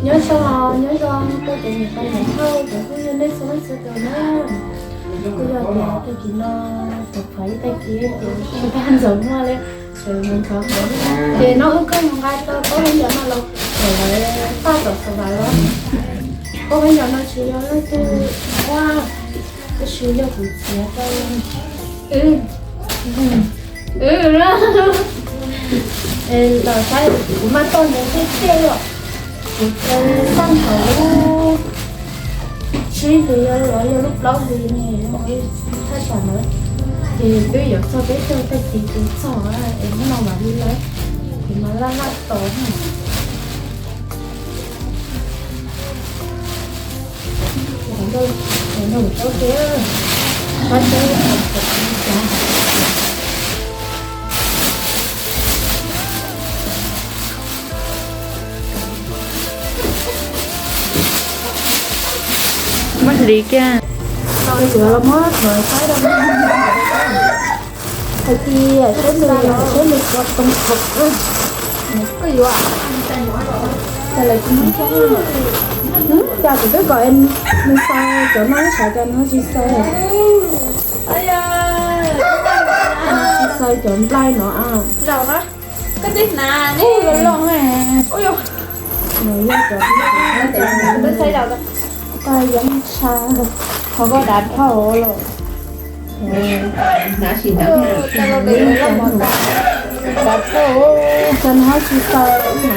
Nyob zoo, nyob zoo rau cov niam tais nyob thauj cov phooj ywg nej txhua leej txhua tus na. Kuj yog tias tag kis no tau pom ib tag kis ces tsis tag ntsog muaj li, sawv ntxov ntxov. Ces no wb kuj mus nqa tau pab me nyuam no los kom lawv paj tom xav vas los. Pab me nyuam no tsis yog leej twg ua, tab sis yog kuv txiav rau. Los saib kuv mas toj ntawd tiag tiag li os. Kuv txaj thaum lub tsib hlis los yog lub plaub hlis ne, thaj tsam ntawd. Ces twb yuav txog peb caug tag kis ces txog es hnub no mam li lawb, ces mas laj laj tos. Muab hliv kiag. Yuav los muab thuav saib rau. Hais tias seb nws, seb nws puas too khaum. Koj yuav, cas lawv tsis muab tso. Cas kuv twb kom nws xaws cov no, xav cas nws tsis xaws. Tsis xaws cov nplaig no. Koj twb hnav ne. Ua loj loj ne. Ua yog, nws yog cov, koj yeej tshaj, qhov koj dav dhau lawm. Dav dhau, cov no tsis xaws na.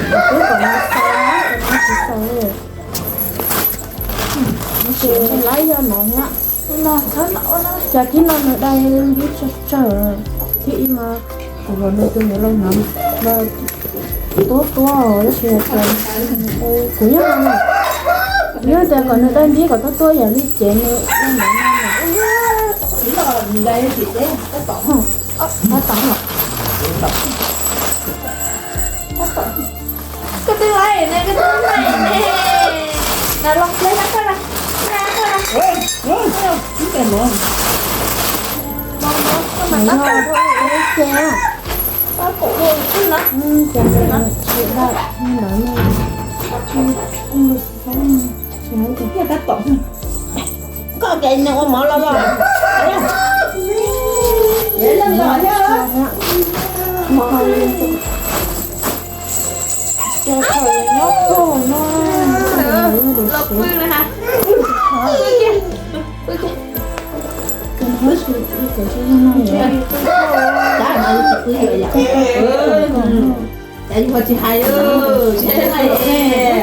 Twb kom nws xaws, cov no tsis xaws. Ces lawv yog no thiab. Cas thib no nws dai ntub tsawg tsawg, thib ib mas kuv los nws tus niam laus hnav mas tuab tuab, tab sis kuv yeej, kuv yeej tias kom nws dai ntib kom tuab tuab yam li ces nws dai ntawd no. Tab tom los. Koj twb laib ne, koj twb laib ne. Los los, los los, koj los. Koj mas tab tom, tab tom ua xwb na. Ces tsis dai, lawv ne, tab tom. Koj ces nws ua mov los los. Mov nyob tuaj no. Los pw na ha. Pw kiag. Pw kiag. Cas yus ho tsis hais,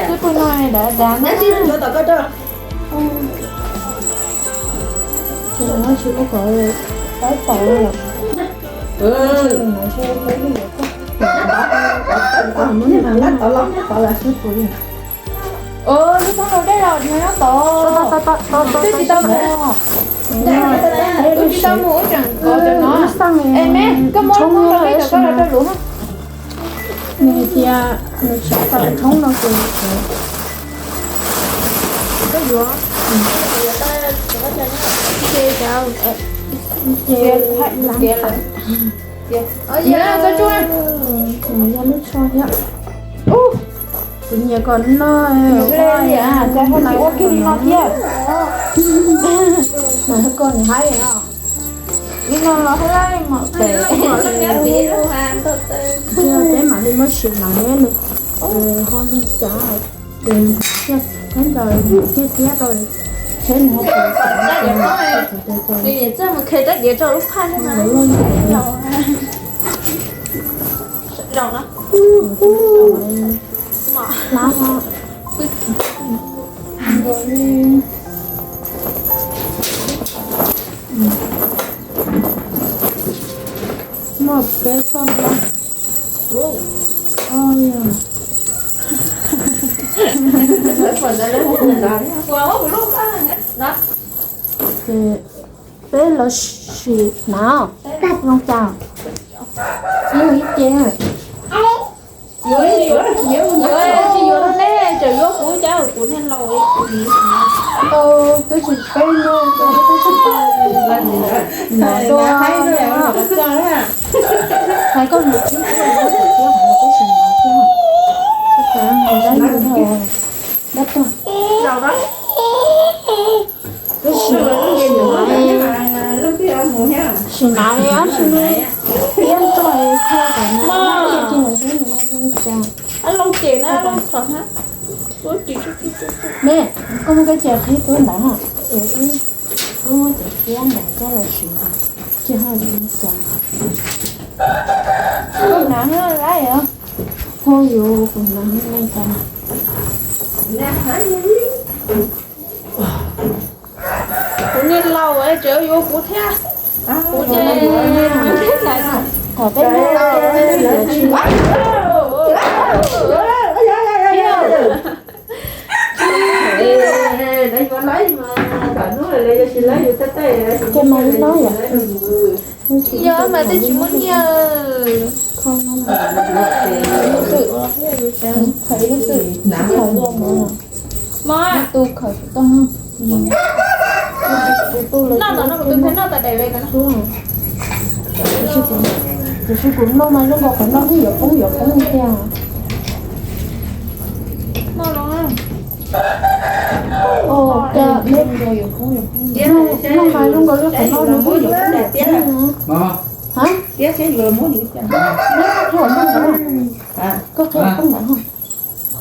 twb pw no dav dav na. Tsis ua kom qaib pom lawm. Lub txob hau dej los nyob tod. Twb tsis tau mus, twb tsis tau mus ub tseem kov cov no. Es me, koj muab lub txob hau dej rau koj los rau luv. Nws hais tias nws tsis tau thoob no ces koj yuav, ces ces yog lub tsho thiab. Kuv nyiam kom no, ua kiag li no thiab. Mas koj nws haib no. Li no los hais mom pem. Peb mam li muab sim mas neb nws ho li cas. Ces thiaj khaub ncaws thiaj tiab rau, seb nws ho puas txawj mus khe rab diav rau lub phaj thiab na. Zaum no. Hlab no. Muaj peb txoj hlab. Ces peb los sim hnav zoo cas. Ib ce. Yuav tsis yuav ne, tseem yuav kuv cas kuv niag laus. Twb tsis peb no, twb tsis tau. Hais koj mus tsis tau, twb tsis tau. Sim nav li ob tsi li, iab toj li txhaj kom nav, ces no xwb nws zoo cas. Ne, koj muab koj cia qhib tub ntawd na. Wb muab cov tiab ntawd coj los siv, cia ho li cas. Koj hnav na lawm os. Ho yus kuv hnav li cas. Kuv niag laus es tseem yuav kuv thiab. Kuv ces kuv thiab ntag. Qhov peb laus, ces mas li no yom. Yog mas tej tsis muaj nyiaj. Mos, noj tom no kuv tus pheej noj tas daim ve tas. Tiam sis kuv noj mas zoo nkaus qhov noj twb yuav poob yuav poob li tiag. Noj los. Ua cas noj mas zoo nkaus li qhov noj nws twb yuav poob yuav poob li. Ha? Koj qhia poob ntawd.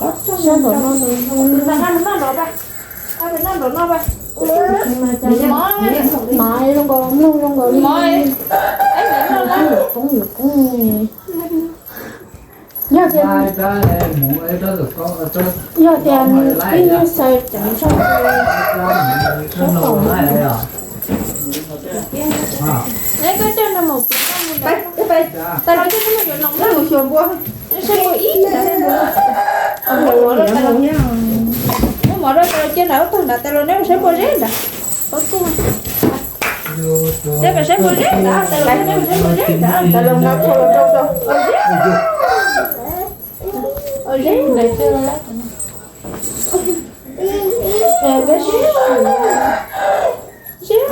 Sab nraum no nws zoo li no. Mas zoo nkaus mloog zoo nkaus li. Poob yuav poob li. Yog tias, yog tias ib nyuag xaws ceev zog, sab tom. Muab mov rau tas los cia nram ub tag nrad tas los neb mus saib npua zeb nrad. Pov kuj. Neb mus saib npua zeb nrad tas los neb mus saib npua zeb nrad tas los nqa qhua los rau rau. Ua zeb nrad. Zeb.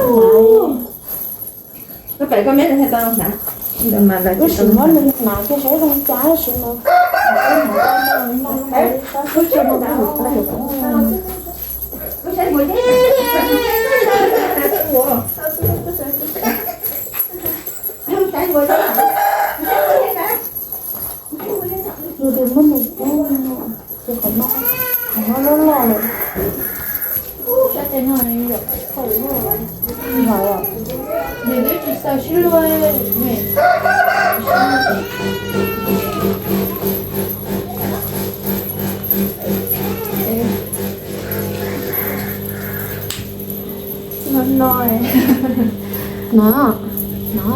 Koj pem koj meb hnav tau hnav. Wb sim muab nws hnav kiag saib zoo cas sim no. Yus tus muab nws pub no, ces qhov no, qhov no loj loj lawm. Sab tes no yom, nws twb tsis xaws sib luag. No, no, no,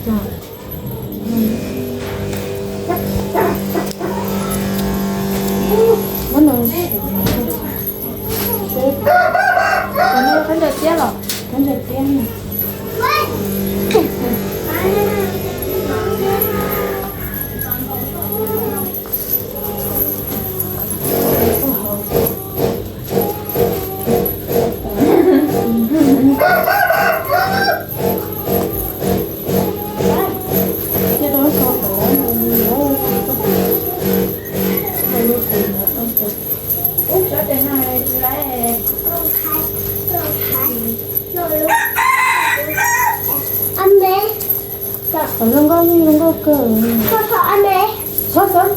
no. Muab nws, khaub ncaws tiab los, khaub ncaws tiab no. Qhov zoo nkauj yeej zoo nkauj kawg. Txhob txhob,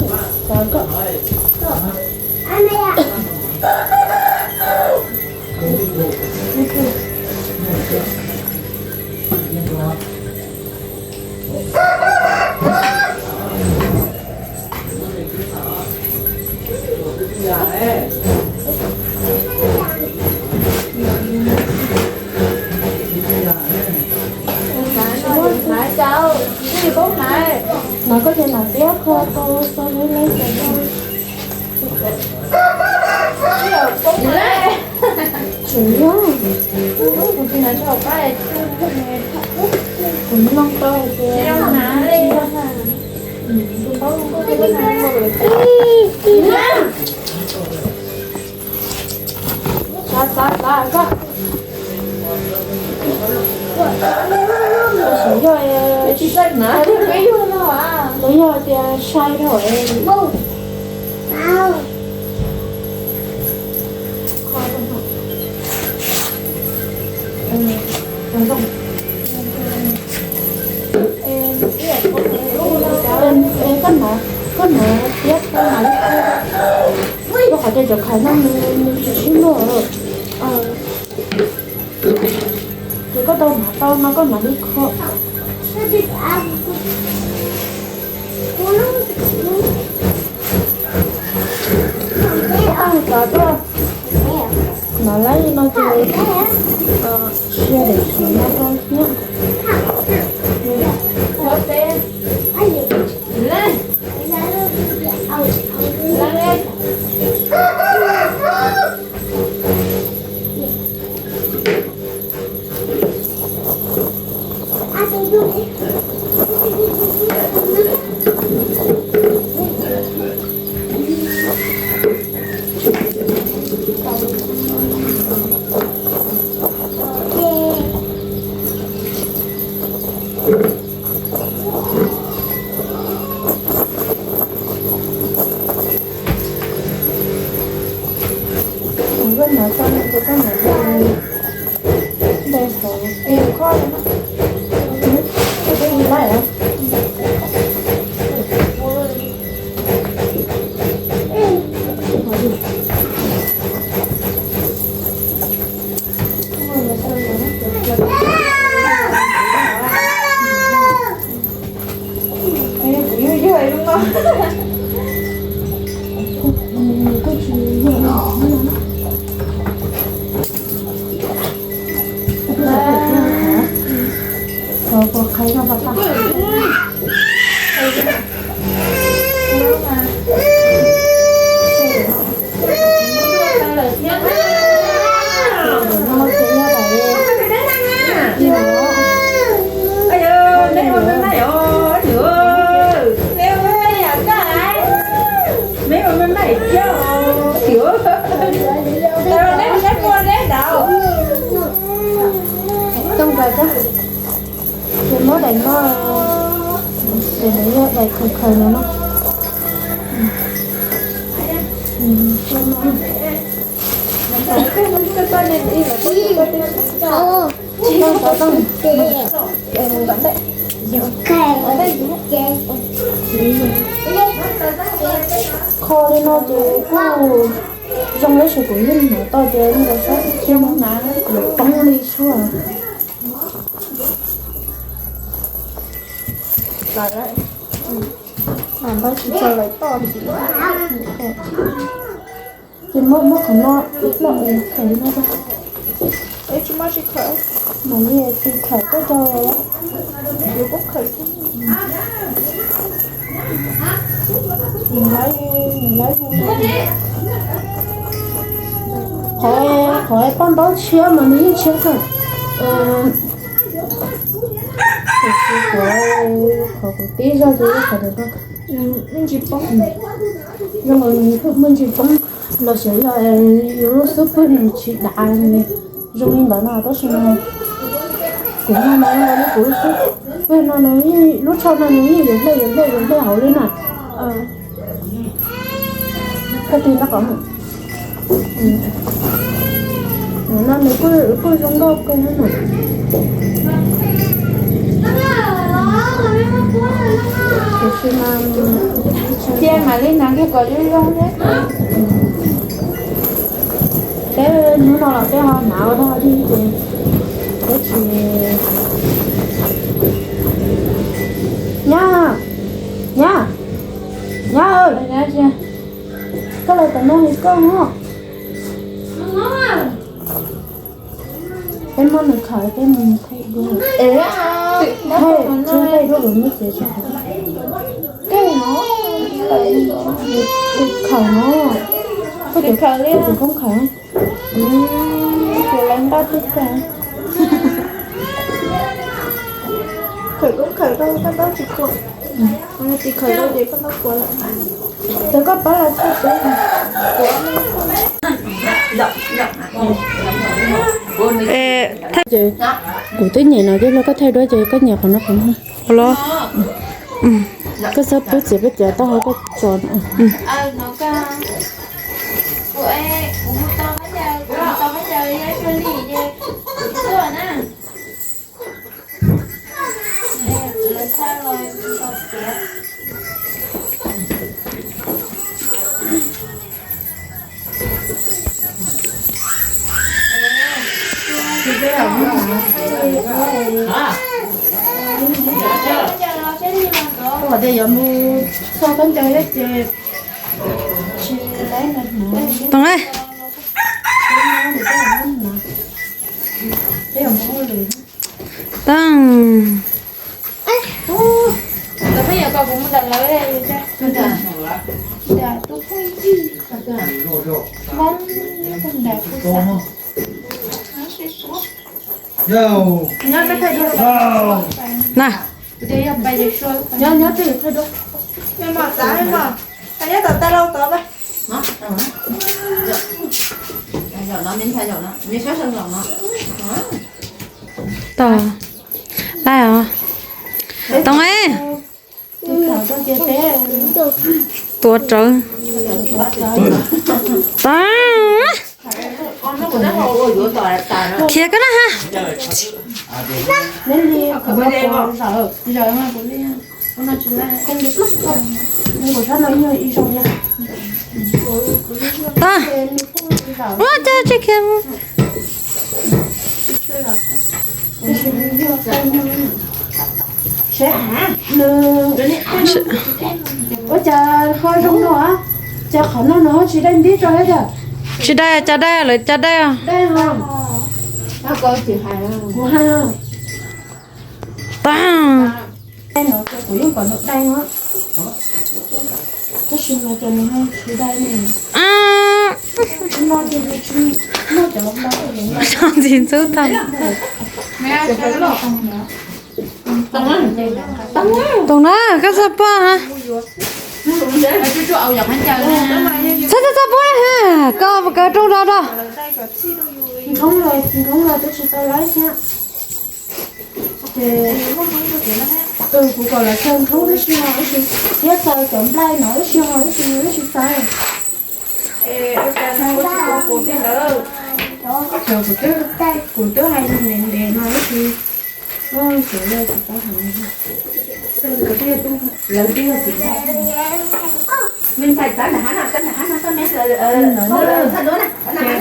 Hnav koj cov hnav tiab kho tau txog lub neej tau. Tseem yog kuv tsis hnav tsis hauv qab, kuv mloog tau hais tias tsis yog na. Xav xav xav koj. Xav yog, xav yog tias sai dhau. Koj hnav, koj hnav tiab, koj hnav li koj qhov tias cov khais no nws tsis sib luag. Ces koj tau hnav tau no koj hnav li koj. Koj hnav tau koj hnav laib no ces sia daim txiv no rau thiab. Kuv koj hnav tau no ces koj hnav tau. Ntawd xav ib qho, ib qho laib. Kuv yog yog lub no. Tau nqa, ces muab daim no, ces daim yog daim khaws khaws no no. Kho li no ces kuj zoo tab sis kuv yeej hnov tau tias nws sab thiab no na, kuv poob li suab. Ces muab muab qhov no ib plom khaws no rau. Mam li tis khaws tuaj rau. Qhov, qhov paj ntaub tshiab mas nws yeej tshiab kawg. Tiam sis qhov, qhov kuv tib zog ces qhov ntawd no. Zoo nkaus nws muaj ntsis poob los sis yog yus lub xub pwg nws tsis dav nws zoo li ntawd no tab sis mas kuv no mas zoo nkaus li kuv lub xub pwg no nws yeej, lub tsho no nws yeej yuav hle yuav hle yuav hle hauv li na. Koj tig nraub qaum. No nws kuj zoo nkauj kawg na. Tiam sis mas cia mam li hnav kiag kom zoo zoo thiab. Peb hnub no los peb ho hnav ua dog dig ces peb tsis. Nyab, nyab, nyab, koj los tom no li koj. Peb muab nws khawm peb mus thaij duab. Thaij, thaij duab kuv muab txiav tso. Tus khawm no, koj tus koob khawm. Ces lawv nqa twb tag. Khawm koob khawm rau paj ntaub tsis kuam. Tsis khawm rau ces paj ntaub kuam lawm. Ces koj pab los thaij peb. Ces kuv twb nyem no ces los koj thaij duab ces koj nyem qhov no qhov no los. Koj txhob pub txiav peb txiav taub hau koj tso. Qhov tias yuav mus txog khaub ncaws thiab ces tsis laib na. Too na. Too. Na. Tau. Laib os. Too e. Tuav rawv. Tau. Khiav koj na ha. Tau. Ua cas tsis khiav? Ua cas ho zoo no, ces qhov no no tsis dai ntib rau thiab. Tsis dai, cas dai lawm, cas dai. Dai os. Kuv hais, tag. Kuv yeej kom nws dai os. Tab sis mas ces nws ho tsis dai ne. Ntxim ntxub tag. Toom na, koj txhob poob ha. Txhob txhob txhob poob na ha, koj kaw rooj rau rau. Ces kuv kom lawv chaw nthoob ib si ho ib si, thiab xaws cov nplaig no ib si ho ib si, ib si xaws. Kuv twb, kuv twb hais ntev ntev no ib si. Ces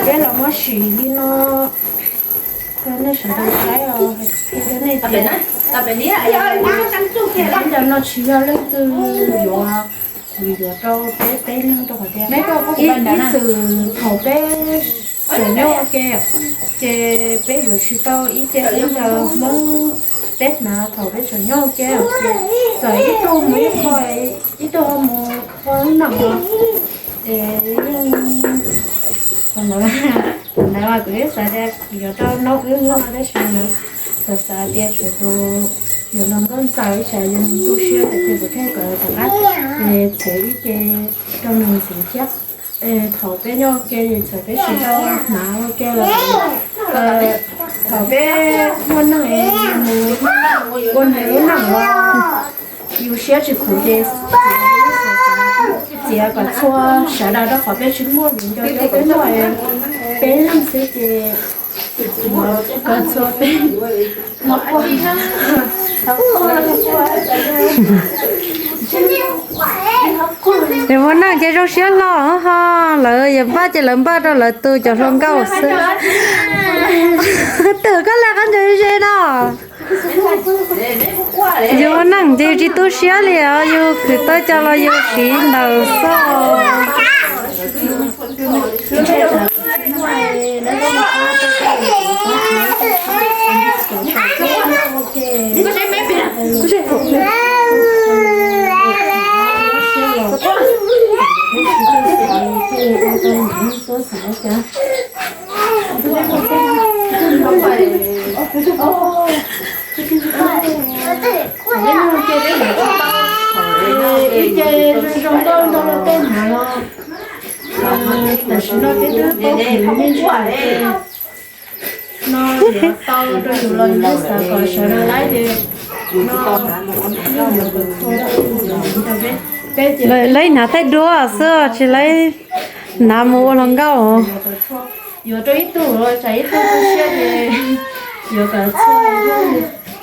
peb los muab sim li no rau nej sawv daws saib os, rau nej tias ntawm no tsis yog leej twg yuav, yuav rau peb peb leeg rau qhov tias ib, ib txwm thaum peb tseem nyob ua ke, ces peb yuav tsis tau ib ce teb ncaws Hmoob peb hnav thaum peb tseem nyob ua ke. Txawm ib tug mus ib qho, ib tug ho mus qho lub neej no, es yeej, thaum ntawd mas kuv yeej xav tias yuav rau noob wb no tab sis mas txawm xav tias tshuav tus yuav los nkauj ntxawm ib tsam yus tu siab tias kuv thiaj kom rov qab txhiv ib ce rau nws ntxiv thiab. Thaum peb nyob ua ke es txawm peb tsis tau hnav ua ke los, thaum peb muaj neej mus ua nws lub neej los yus siab tsis khuv ces txiav kom txhua sawv daws rau qhov peb tsis muaj viv ncaus rau peb muaj peb leeg xwb ces kom txhua peb Yus muaj neej ces zoo siab hlo ho, lawv yuav npaj ces lawv npaj rau lawv tus cov hluas nkauj xwb. Twb koj lam qab ntawd ze no. Yus muaj neej ces yus tsis tu siab li os, yus khwv tau cov los yus siv ntawd xwb. Ib ce zoo zoo nkauj nrog luag tej hnav los, tam sim no peb twb paub khwv me ntsis no, yuav tau rau yus los yus yeej xav kom sawv daws laib ces no yeej yuav kom txhua rau yus rau peb, peb ces laib hnav thaij duab xwb tsis laib hnav mus ua hluas nkauj. Yuav rau ib tug los tsam ib tug tu siab ces yuav kom txhua,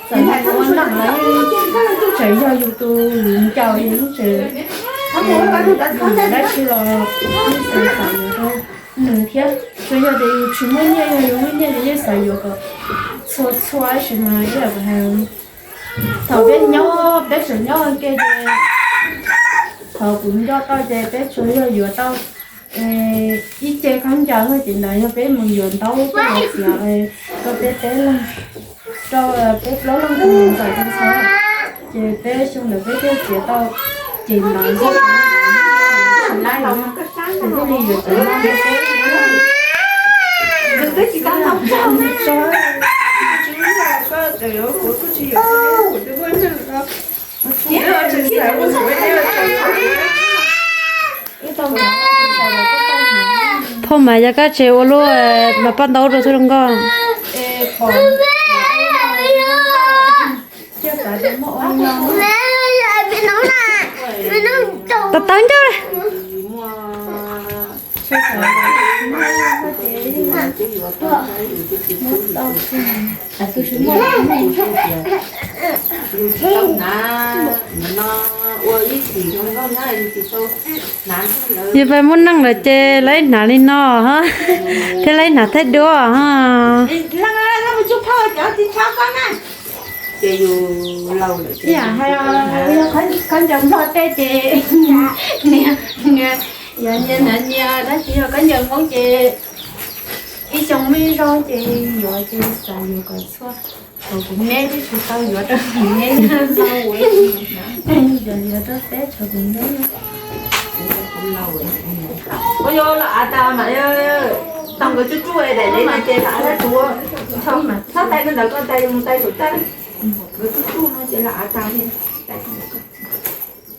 txawm yog ua neej los yeej tseem yog yus tus viv ncaus, yus yeej tseem, yus dab tsi los yeej tseem xav yuav rau nws thiab. Tsuas yog tias yus tsis muaj nyiaj, yog yus muaj nyiaj ces yeej xav yuav kom txhua txhua tab sis mas ib yam li hais Thaum peb nyob, peb tseem nyob ua ke ces thaum kuv nco tau ces peb tsuas yog yuav tau ib ce khaub ncaws xwb, ces ntawd yog peb mus yuav ntaub coj los txiav rau peb peb leeg, rau peb plaub leeg tus ntxhais tus ntxhais, ces peb xyoo ntawd peb thiaj txiav tau ces ntawd xwb, tsis laib lawm, ces thiaj li yuav txiav no rau peb. Phauj Mas, yog koj tseem ua lub mas paj ntaub rau xwb zoo nkauj. Tau tau ncauj. Yus pais muaj neej lawm ces lawv hnav li no, thiab lawv hnav thaij duab. Khaub ncaws nplog tej ces nyias nyias hnav nyias, tab sis yog khaub ncaws Hmoob ces ib xyoo muaj ib zaug ces yuav ces xav yuav kom txhua. Thaum kuv me twb tsis tau yuav rau kuv me, yuav yuav rau peb thaum kuv me. Ua yog los av tas mas, tau nkawd tsuj tsuj daim teb no ces los av tas tuv, txhob tais koj ntawd, koj tais mus tais saum txaj, nkawd tsuj tsuj no ces los av tas.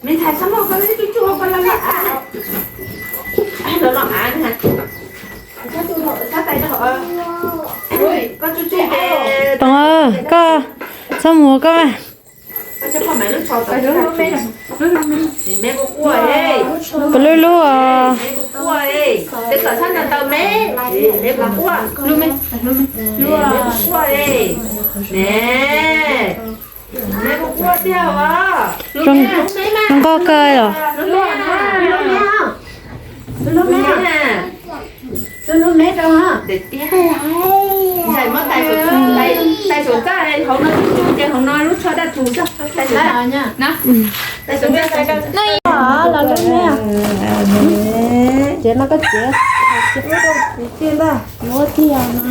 Me ntxhais, txhob muab koj tsuj tsuj ua koj los los av, los los av na. Koj tsuj tsuj ces, Toom, koj txhob mus koj. Koj lub lub, zoo nkauj kawg os. Los lub me, ces no koj txiav, txiav ub rau kuv tiag ntag, muab tiag no.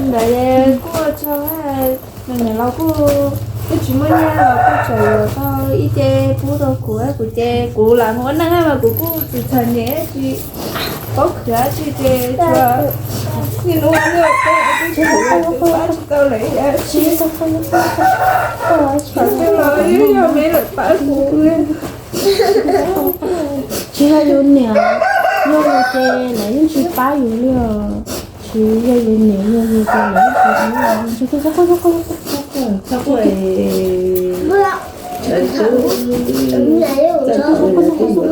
Ntawd kuj ua tsaug, niam laus kuj, kuj tsis muaj nyiaj los kuj tseem yuav tau ib ce pub rau kuv, kuv ces kuv lam ua neej mas kuv kuj txom txom nyem tsis paub khwv dab tsi ces tsuas niaj hnub ua liaj ua teb, kuv twb tsis pab tsis tau lawv ib yam dab tsi. Thaum twg los yeej yog me lawm pab kuv. Tsis yog yus niam yog yus ces lawv yeej tsis pab yus li os. Tsis yog yus niam yog yus ces lawv yeej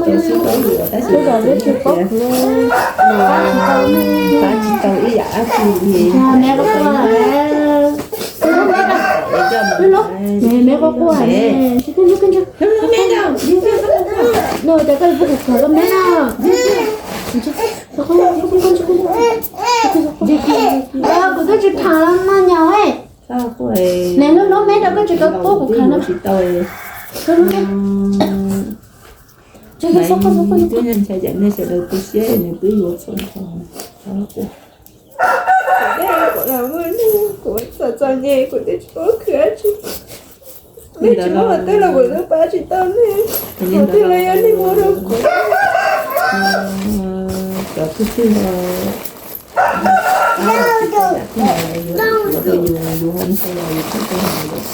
tsis pab yus. Tab sis tsis paub khwv, pab tsis tau ib yam dab tsi li. Me quaj quaj, no cas koj pub kuv khwv koj me na. Kuv twb tsis tham no nyom. Nws lub lub me rau koj tsis tau pub kuv khwv no. Twb ntshai tsam nej sawv daws tu siab nws twb yuav txhua ntho. Kuv txom txom nyem kuv twb tsis paub khwv dab tsi. Nej tsis muaj qhov twg los kuv twb pab tsis tau nej, qhov twg los yog nej muab rau kuv. Cov twg twg los yuav rau yus, yus ho ntshai los yus txhob tau hais lawm, yus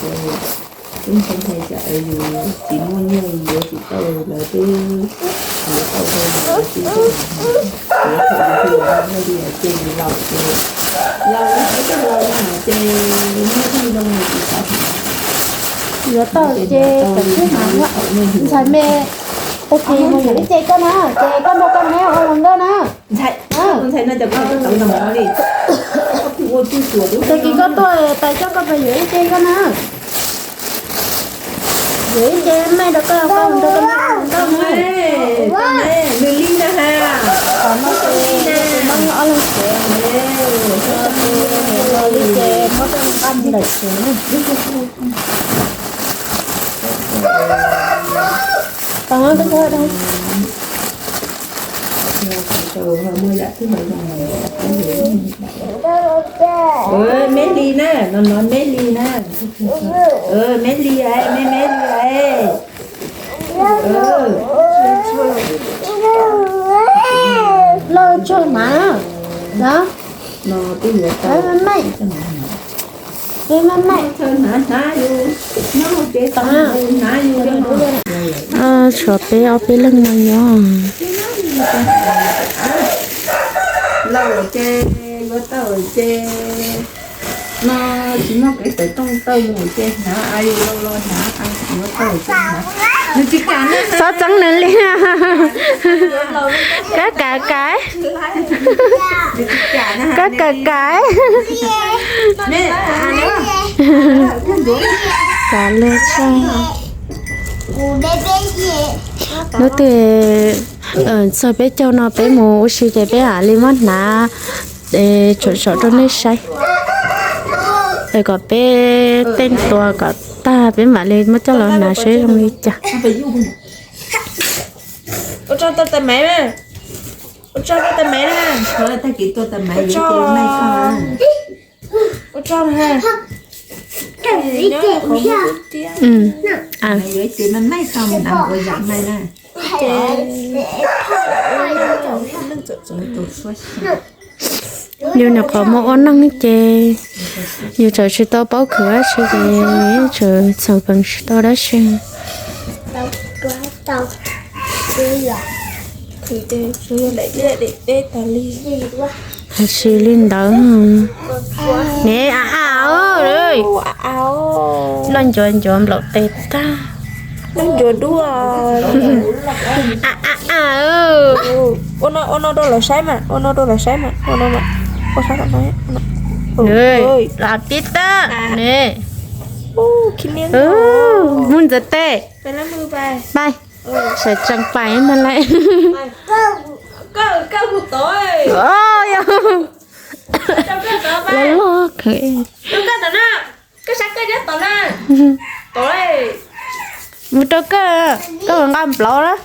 twb ntshai ntshai tsam yus tsis muaj nyiaj yuav tsis tau lawv twb yuav tau rau yus, yuav thaum yus hu los muaj li ces yus laus ces laus, laus no ces muaj tej zoo yus tsis xav hais. Yuav tau ces kom twb hnav ntxhais me, tag kis mus yuav ib ce koj na, ces koj nrog koj me ua hluas nkauj na. Ntxhais, ntxhais no ces koj tau ntog mov li. Tag kis koj tuaj tais coj koj pais yuav ib ce koj na. Yuav ib ce me rau koj, koj nrog koj me ua hluas nkauj na. Nws li na ha. Qhov no ces tus no ob leeg tsev, li ces muab Ntawm tsev na. Tau, tau, tau. Meb li na, no no meb li na. Meb li, meb meb li es. Loj tshaj na. No, no twb yuav tau. Maj maj. Peb maj maj. Hnav hnav yus, nyob hauv tsev tau hnav yus. Tshuav peb ob peb leeg no nyob. Laus ces yuav tau ces no tsis muaj kev xaiv tooj tau mus ces hnav, a yus laus los hnav, a yus yuav tau ces hnav. Nws tsis kam na. Txhob txeeb nws li. Koj kam kam. Koj kam kam. Kam lawm tso. Hnub twg txog peb caug no peb mus ua si ces peb mam li muab hnav tsom tsom rau nej saib. Es kom peb teej tua kom tag peb mam li muab coj los hnav saib zoo li cas. Ua tso tau tais maiv, ua tso tau tais maiv na. Tag kis tua tais maiv yuav cia li maij koj. Ua tso na. Yuav cia li maij koj mus nram ua zam maij na. Yus nyuam qhuav mus ua neej ces yus txawm tsis tau paub khwv dab tsi ces txawm txheem peem tsis tau dab tsi. Hais tsis li ntawd. Niam a a, loj ncuav ncuav nplaum tes tag. Loj ncuav duaj. A a a. Ua no rau lawv saib mas, ua no rau lawv saib mas, ua no mas. Ua sab tom no. Los pib tag ne. Mus ntxuav tes. Pais, sawv tsees pais ntag lauj. Yog, loj loj kawg. Mus rau koj, koj nqa nplov lawm.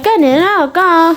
Koj niam no koj.